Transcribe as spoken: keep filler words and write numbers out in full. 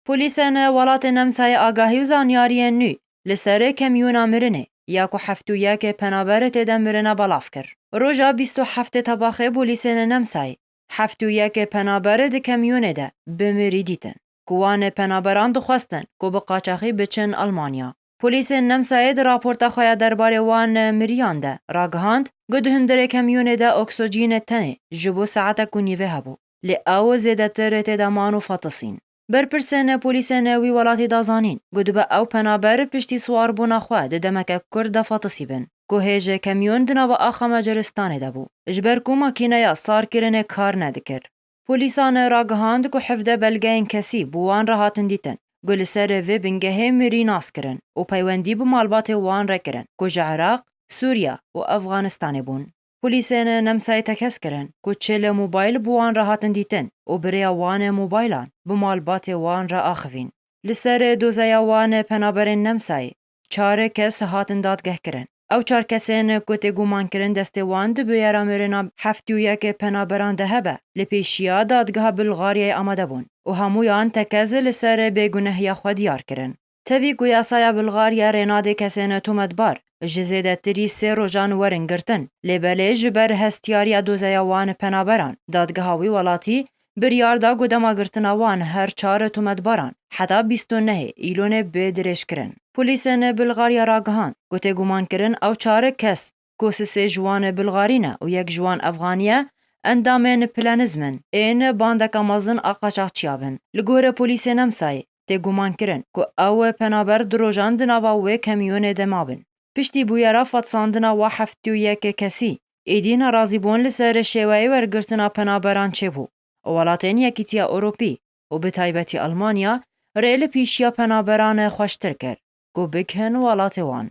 Polîsên welatê Nemsayê agahî û zanyariyên nû li serê kemyona mirinê ya ku heftê û yekê penaberê tê de mirine belav kir. Roja bîst û heftê Tebaxê polîsên Nemsayê heftê û yekê penaberê di kemyonê de bi mirî dîtin ku wan penaberan dixwestin ku bi qaçaxî biçin Almanya. Polîsên Nemsayê di raporta xwe ya derbarê wan miriyan de ragihand ku di hundirê kemyonê de oksojînê tenê ji bo saetek û nîvê hebû, lê ew zêdetir tê de man û fetisîn. Berpirsên polîsên wî welatî da zanîn ku dibe ew penaber piştî siwarbûna xwe di demeke kurt de fetisî bin, ku hêj kemyon di nava axa Macaristanê de bû, ji ber ku makîneya sarkirinê kar nedikir. Polîsan ragihand ku hevdeh belgeyên kesî bi wan re hatin dîtin, ku li ser vê bingehê mirî nas kirin û peywendî bi malbatê wan re kirin ku ji Iraq, Sûriye û Efxanistanê bûn. Polîsên Nemsayê tekez kirin ku çil mobayl bi wan re hatin dîtin û bi rêya wan mobaylan bi malbatê wan re axivîn. Li ser dozeya wan penaberên Nemsayê çar kes hatin dadgehkirin. Ew çar kesên ku tê gumankirin destê wan di bûyera mirina heftê û yek penaberan de hebe, li pêşiya dadgeha Bulgaryayê amade bûn û hemûyan tekez li ser bêgunehiya xwe diyar kirin. Tevî ku yasaya Bulgarya rê nade kesên tometbar ji zêdetirî sê rojan werin girtin, lê belê ji ber hestiyariya dozeya wan penaberan, dadgeha wî welatî biryar da ku dema girtina wan her çar tometbaran heta bîst û nehê Îlonê bê dirêjkirin. Polîsên Bulgarya ragihand ku tê gumankirin ew çar kes ku sisê ji wan Bulgarî ne û yek ji wan Efxanî ye, endamên planizm in ên bandeka mezin a qaçaxçiya bin. Li gorî polîsên Nemsayê tê gumankirin ku ew penaber du rojan di nava wê kemyonê de mabin. Piştî bûyera fatsandina wa heftê û yek kesî, êdî nerazîbûn li ser şêweyê wergirtina penaberan çêbû û welatên Yekîtiya Ewropî û bi taybetî Almanya rê li pêşiya penaberan xweştir kir ku bigihin welatê wan.